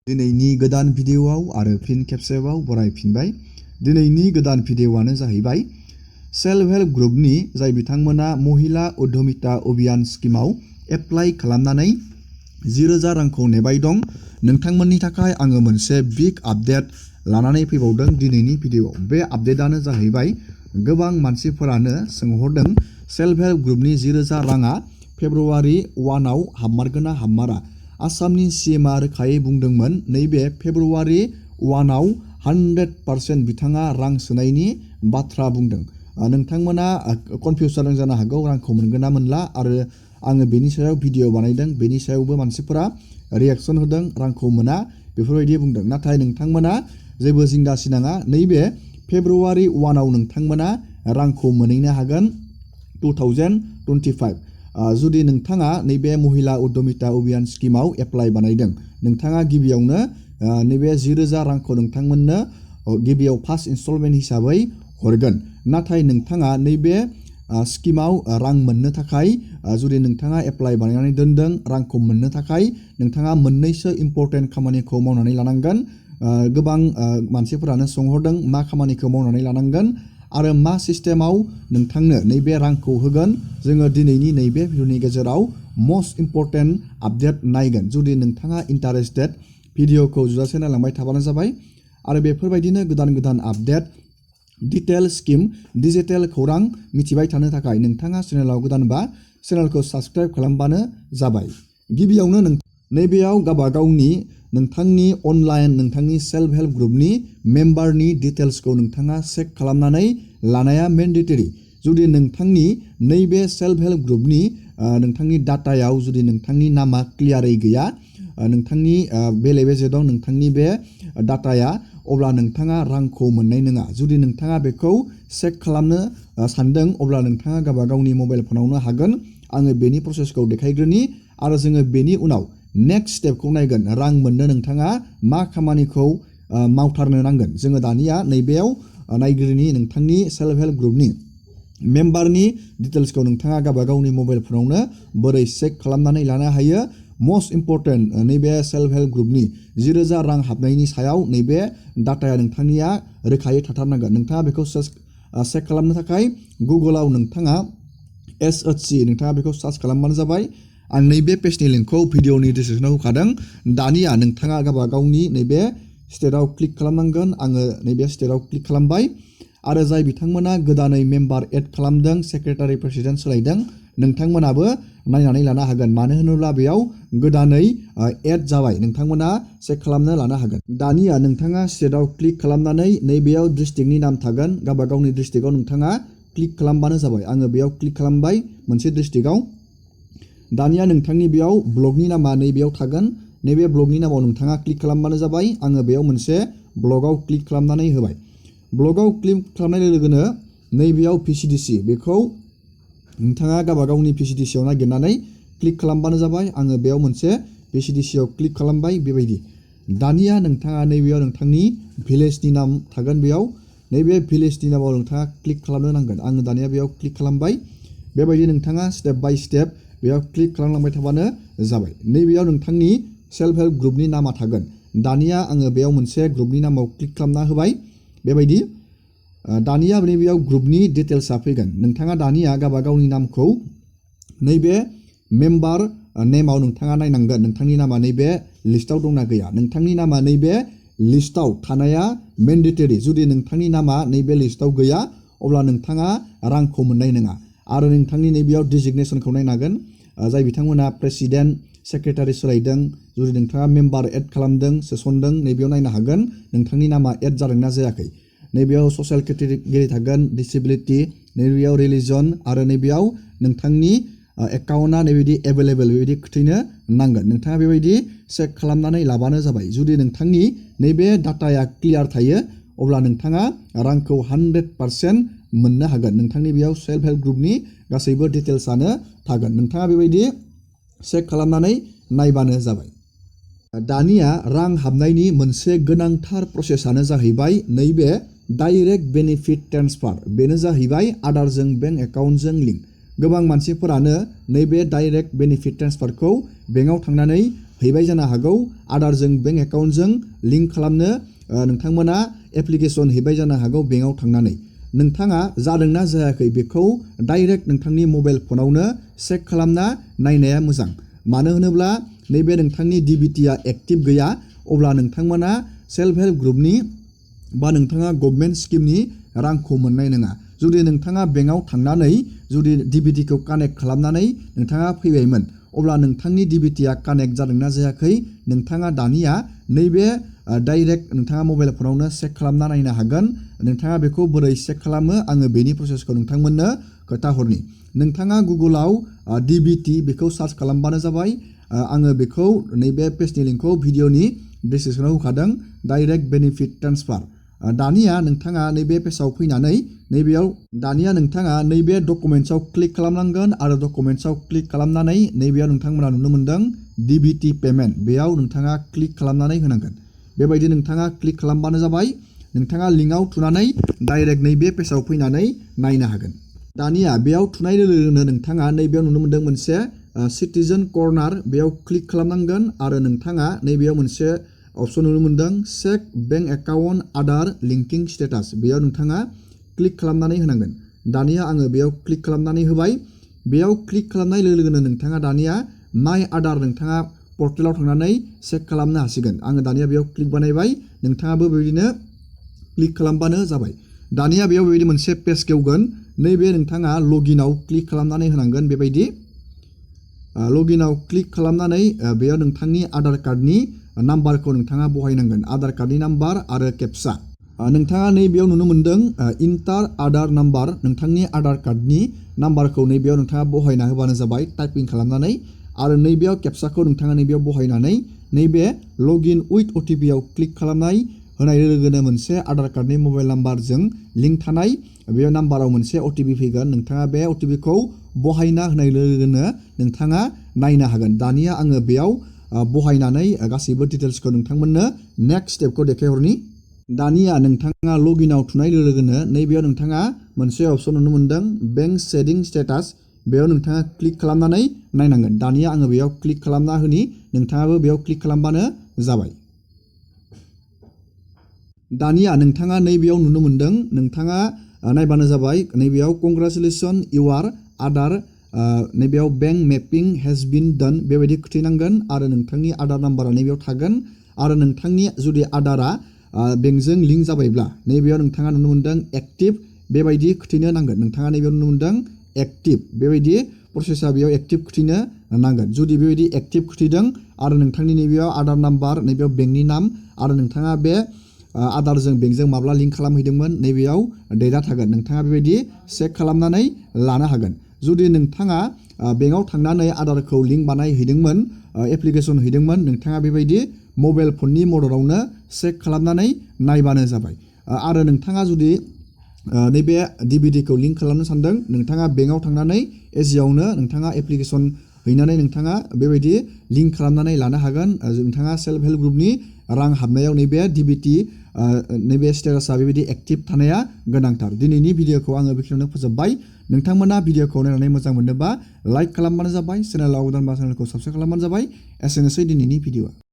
दिनैनि गोदान भिडिअआव आरो फिन खेबसेबाव बरायफिनबाय। दिनैनि गोदान भिडिअआनो जाहैबाय सेल्फ हेल्प ग्रुपनि जाय बिथांमोना महिला उद्यमिता अभियान स्किमाव एप्लाइ खालामनानै 10,000 रांखौ नेबाय दं। नोंथांमोननि थाखाय आङो मोनसे बिग आपडेट लानानै फैबावदों दिनैनि भिडिअआव। बे आपडेटआनो जाहैबाय गोबां मानसिफोरानो सोंहरदों सेल्फ हेल्प ग्रुपनि 10,000 राङा फेब्रुवारि 1आव हाबमारगोन ना हाबमारा। आसामनि सिएमआ रोखायै बुंदोंमोन नैबे फेब्रुवारि 1आव 100% बिथाङा रां सोनायनि बाथ्रा बुंदों। नोंथांमोना कनफिउज जादों जानो हागौ रांखौ मोनगोन ना मोनला, आरो आङो बेनि सायाव भिडिअ बानायदों। बेनि सायावबो मानसिफोरा रिएक्सन होदों रांखौ मोना बेफोरबायदि बुंदों। नाथाय नोंथांमोना जेबो जिंगा सिनाङा, नैबे फेब्रुवारि 1आव नोंथांमोना रांखौ मोनहैनो हागोन 2025। जुदि नोंथाङा नैबे महिला उद्यमिता अभियान स्किमाव एप्लाइ बानायदों, नोंथाङा गिबियावनो नैबे 10,000 रांखौ नोंथांमोननो गिबियाव फार्स्ट इनस्टलमेन्ट हिसाबै हरगोन। नाथाय नोंथाङा नैबे स्किमाव रां मोननो थाखाय जुदि नोंथाङा एप्लाइ बानायनानै दोनदों, रांखौ मोननो थाखाय नोंथाङा मोननैसो इम्परटेन्ट खामानिखौ मावनानै लानांगोन। गोबां मानसिफोरानो सोंहरदों मा खामानिखौ मावनानै लानांगोन आरो मा सिस्टेमाव नोंथांनो नैबे रांखौ होगोन। जोङो दिनैनि नैबे भिडिअनि गेजेराव मस्ट इम्परटेन्ट आपडेट नायगोन। जुदि नोंथाङा इन्टारेस्टेड, भिडिअखौ जोबजासे नायलांबाय थाबानो जाबाय। आरो बेफोरबायदिनो गोदान गोदान आपडेट, डिटेल स्किम, डिजिटेल खौरां मिथिबाय थानो थाखाय नोंथाङा चेनेलाव गोदानबा चेनेलखौ साबस्क्राइब खालामबानो जाबाय। गिबियावनो नैबेयाव गावबागावनि नोंथांनि अनलाइन नोंथांनि सेल्फ हेल्प ग्रुपनि मेम्बारनि डिटेल्सखौ नोंथाङा चेक खालामनानै लानाया मेन्डेटरि। जुदि नोंथांनि नैबे सेल्फ हेल्प ग्रुपनि नोंथांनि डाटायाव जुदि नोंथांनि नामा क्लियारै गैया, नोंथांनि बेले बेजे दं नोंथांनि बे डाटाया, अब्ला नोंथाङा रांखौ मोननाय नङा। जुदि नोंथाङा बेखौ चेक खालामनो सानदों, अब्ला नोंथाङा गावबागावनि मबाइल फनावनो हागोन। आङो बेनि प्रसेसखौ देखायग्रोनि आरो जोङो बेनि उनाव नेक्स्ट स्टेपखौ नायगोन। रां मोननो नोंथाङा मा खामानिखौ मावथारनो नांगोन। जोङो दानिया नैबेयाव नायग्रोनि नोंथांनि सेल्फ हेल्प ग्रुपनि मेम्बारनि डिटेल्सखौ नोंथाङा गावबागावनि मबाइल फनावनो बोरै चेक खालामनानै लानो हायो। मस्ट इम्परटेन्ट नैबे सेल्फ हेल्प ग्रुपनि 10,000 रां हाबनायनि सायाव नैबे डाटाया नोंथांनिया रोखायै थाथारनांगोन। नोंथाङा बेखौ चेक खालामनो थाखाय गुगोलाव नोंथाङा SHC नोंथाङा बेखौ सार्च खालामबानो जाबाय। आं नैबे पेजनि लिंकखौ भिडिअनि डिसक्रिपसनाव होखादों। दानिया नोंथाङा गावबागावनि नैबे स्टेटआव क्लिक खालामनांगोन। आङो नैबे स्टेटआव क्लिक खालामबाय। आरो जाय बिथांमोना गोदानै मेम्बार एड खालामदों, सेक्रेटारि प्रेसिडेन्ट सोलायदों, नोंथांमोनाबो नायनानै लानो हागोन। मानो होनोब्ला बेयाव गोदानै एड जाबाय, नोंथांमोना चेक खालामनो लानो हागोन। दानिया नोंथाङा स्टेटआव क्लिक खालामनानै नैबेयाव डिस्ट्रिक्टनि नाम थागोन। गावबागावनि डिस्ट्रिक्टआव नोंथाङा क्लिक खालामबानो जाबाय। आङो बेयाव क्लिक खालामबाय मोनसे डिस्ट्रिक्टआव। दानिया नोंथांनि बेयाव ब्लकनि नामा नैबेयाव थागोन। नैबे ब्लकनि नामाव नोंथाङा क्लिक खालामबानो जाबाय। आङो बेयाव मोनसे ब्लकआव क्लिक खालामनानै होबाय। ब्लकआव क्लिक खालामनाय लोगोनो नैबेयाव PCDC बेखौ नोंथाङा गावबागावनि PCDCआव नागिरनानै क्लिक खालामबानो जाबाय। आङो बेयाव मोनसे PCDCआव क्लिक खालामबाय बेबायदि। दानिया नोंथाङा नैबेयाव नोंथांनि भिलेजनि नाम थागोन। बेयाव नैबे भिलेजनि नामाव नोंथाङा क्लिक खालामनो नांगोन। आङो दानिया बेयाव क्लिक खालामबाय। बेबायदि नोंथाङा स्टेप बाय स्टेप बेयाव क्लिक खालामलांबाय थाबानो जाबाय। नैबेयाव नोंथांनि सेल्फ हेल्प ग्रुपनि नामा थागोन। दानिया आङो बेयाव मोनसे ग्रुपनि नामाव क्लिक खालामना होबाय बेबायदि। दानिया नैबेयाव ग्रुपनि डिटेल्सआ फैगोन। नोंथाङा दानिया गावबागावनि नामखौ नैबे मेम्बार नेमाव नोंथाङा नायनांगोन। नोंथांनि नामा नैबे लिस्टआव दंना गैया। नोंथांनि नामा नैबे लिस्टआव थानाया मेन्डेटरि। जुदि नोंथांनि नामा नैबे लिस्टआव गैया, अब्ला नोंथाङा रांखौ मोननाय नङा। आरो नोंथांनि नैबेयाव डिजिगनेसनखौ नायनांगोन। जाय बिथांमोना प्रेसिडेन्ट, सेक्रेटारि सोलायदों, जुदि नोंथाङा मेम्बार एड खालामदों, सोसनदों, नैबेयाव नायनो हागोन नोंथांनि नामा एड जादोंना जायाखै। नैबेयाव ससियेल केटेगरि थागोन, डिसेबिलिटि, नैबेयाव रिलिजन, आरो नैबेयाव नोंथांनि एकाउन्टआ नैबायदि एभेलेबेल बेबायदि खोथैनो नांगोन। नोंथाङा बेबायदि चेक खालामनानै लाबानो जाबाय। जुदि नोंथांनि नैबे डाटाया क्लियार थायो, अब्ला नोंथाङा रांखौ 100% मोननो हागोन। नोंथांनि बेयाव सेल्फ हेल्प ग्रुपनि गासैबो डिटेल्सआनो थागोन। नोंथाङा बेबायदि चेक खालामनानै नायबानो जाबाय। दानिया रां हाबनायनि मोनसे गोनांथार प्रसेसआनो जाहैबाय नैबे डाइरेक्ट बेनिफिट ट्रेन्सफार। बेनो जाहैबाय आदारजों बेंक एकाउन्टजों लिंक। गोबां मानसिफोरानो नैबे डाइरेक्ट बेनिफिट ट्रेन्सफारखौ बेंकआव थांनानै हैबाय जानो हागौ आधारजों बेंक एकाउन्टजों लिंक खालामनो नोंथांमोना एप्लिकेसन हैबाय जानो हागौ बेंकआव थांनानै नोंथाङा जादोंना जायाखै बेखौ डाइरेक्ट नोंथांनि मबाइल फनावनो चेक खालामना नायनाया मोजां मानो होनोब्ला नैबे नोंथांनि DBTआ एक्टिभ गैया अब्ला नोंथांमोना सेल्फ हेल्प ग्रुपनि बा नोंथाङा गभर्नमेन्ट स्किमनि रांखौ मोननाय नङा जुदि नोंथाङा बेंकआव थांनानै जुदि DBTखौ कानेक्ट खालामनानै नोंथाङा फैबायमोन अब्ला नोंथांनि DBTआ कानेक्ट जादोंना जायाखै नोंथाङा दानिया नैबे डाइरेक्ट नोंथाङा मबाइल फनावनो चेक खालामना नायनो हागोन नोंथाङा बेखौ बोरै चेक खालामो आङो बेनि प्रसेसखौ नोंथांमोननो खोन्थाहरनि नोंथाङा गुगोलाव DBT बेखौ सार्च खालामबानो जाबाय आङो बेखौ नैबे पेजनि लिंकखौ भिडिअनि डिसक्रिपसनाव होखादों डाइरेक्ट बेनिफिट ट्रेन्सफार दानिया नोंथाङा नैबे पेजआव फैनानै नैबे डकुमेन्ट्सआव क्लिक खालामनांगोन आरो डकुमेन्ट्सआव क्लिक खालामनानै नैबेयाव नोंथांमोना नुनो मोनदों DBT पेमेन्ट बेयाव नोंथाङा क्लिक खालामनानै होनांगोन बेबायदि नोंथाङा क्लिक खालामबानो जाबाय नोंथाङा लिंकआव थुनानै डाइरेक्ट नैबे पेजआव फैनानै नायनो हागोन दानिया बेयाव थुनाय लोगो लोगोनो नोंथाङा नैबेयाव नुनो मोनदों मोनसे सिटिजेन कर्नार बेयाव क्लिक खालामनांगोन आरो नोंथाङा नैबेयाव मोनसे अपसन नुनो मोनदों check bank account Aadhaar linking status बेयाव नोंथाङा क्लिक खालामनानै होनांगोन दानिया आङो बेयाव क्लिक खालामनानै होबाय बेयाव क्लिक खालामनाय लोगो लोगोनो नोंथाङा दानिया माइ आधार नोंथाङा पर्टेलाव थांनानै चेक खालामनो हासिगोन आङो दानिया बेयाव क्लिक बानायबाय नोंथाङाबो बेबायदिनो क्लिक खालामबानो जाबाय दानिया बेयाव बेबायदि मोनसे पेज गेवगोन नैबे नोंथाङा लगिनआव क्लिक खालामनानै होनांगोन बेबायदि लगिनआव क्लिक खालामनानै बेयाव नोंथांनि आधार कार्डनि नाम्बारखौ नोंथाङा बहायनांगोन आधार कार्डनि नाम्बार आरो केपचा नोंथाङा नैबेयाव नुनो मोनदों इन्टार आधार नाम्बार नोंथांनि आधार कार्डनि नाम्बारखौ नैबेयाव नोंथाङा बहायना होबानो जाबाय टाइपिं खालामनानै आरो नैबेयाव केपचाखौ नोंथाङा नैबेयाव बहायनानै नैबे लगइन उइथ OTP आव क्लिक खालामनाय होनाय लोगोनो मोनसे आधार कार्डनि मबाइल नाम्बारजों लिंक थानाय बे नाम्बाराव मोनसे OTP फैगोन नोंथाङा बे OTPखौ बहायना होनाय लोगोनो नोंथाङा नायनो हागोन दानिया आङो बेयाव बहायनानै गासैबो डिटेल्सखौ नोंथांमोननो नेक्स्ट स्टेपखौ देखायहरनि दानिया नोंथाङा लगिनआव थुनाय लोगोनो नैबेयाव नोंथाङा मोनसे अपसन नुनो मोनदों बेंक सेभिं स्टेटास बेयाव नोंथाङा क्लिक खालामनानै नायनांगोन दानिया आङो बेयाव क्लिक खालामना होनि नोंथाङाबो बेयाव क्लिक खालामबानो जाबाय दानिया नोंथाङा नैबेयाव नुनो मोनदों नोंथाङा नायबानो जाबाय नैबेयाव कंग्रेचुलेसन इउर आधार नैबेयाव bank mapping has been done बेबायदि खिथिनांगोन आरो नोंथांनि आधार नाम्बारा नैबेयाव थागोन आरो नोंथांनि जुदि आधारा बेंकजों लिंक जाबायब्ला नैबेयाव नोंथाङा नुनो मोनदों एक्टिभ बेबायदि खिथिनो नांगोन नोंथाङा नैबेयाव नुनो मोनदों एक्टिभ बेबायदि प्रसेसा बेयाव एक्टिभ खिथिनो नांगोन जुदि बेबायदि एक्टिभ खिथिदों आरो नोंथांनि नैबेयाव आधार नाम्बार नैबेयाव बेंकनि नाम आरो नोंथाङा बे आधारजों बेंकजों माब्ला लिंक खालामहैदोंमोन नैबेयाव डेटा थागोन नोंथाङा बेबायदि चेक खालामनानै लानो हागोन जुदि नोंथाङा बेंकआव थांनानै आधारखौ लिंक बानायहैदोंमोन एप्लिकेसन हैदोंमोन नोंथाङा बेबायदि मबाइल फननि मददावनो चेक खालामनानै नायबानो जाबाय आरो नोंथाङा जुदि नैबे DBTखौ लिंक खालामनो सानदों नोंथाङा बेंकआव थांनानै एजियावनो नोंथाङा एप्लिकेसन हैनानै नोंथाङा बेबायदि लिंक खालामनानै लानो हागोन नोंथाङा सेल्फ हेल्प ग्रुपनि रां हाबनायाव नैबे DBT नैबे स्टेटासा बेबायदि एक्टिभ थानाया गोनांथार दिनैनि भिडिअखौ आङो बेखिनियावनो फोजोबबाय नोंथांमोना भिडिअखौ नायनानै मोजां मोनोबा लाइक खालामबानो जाबाय चेनेलाव गोदानबा चेनेलखौ साबस्क्राइब खालामबानो जाबाय एसेनोसै दिनैनि भिडिअआ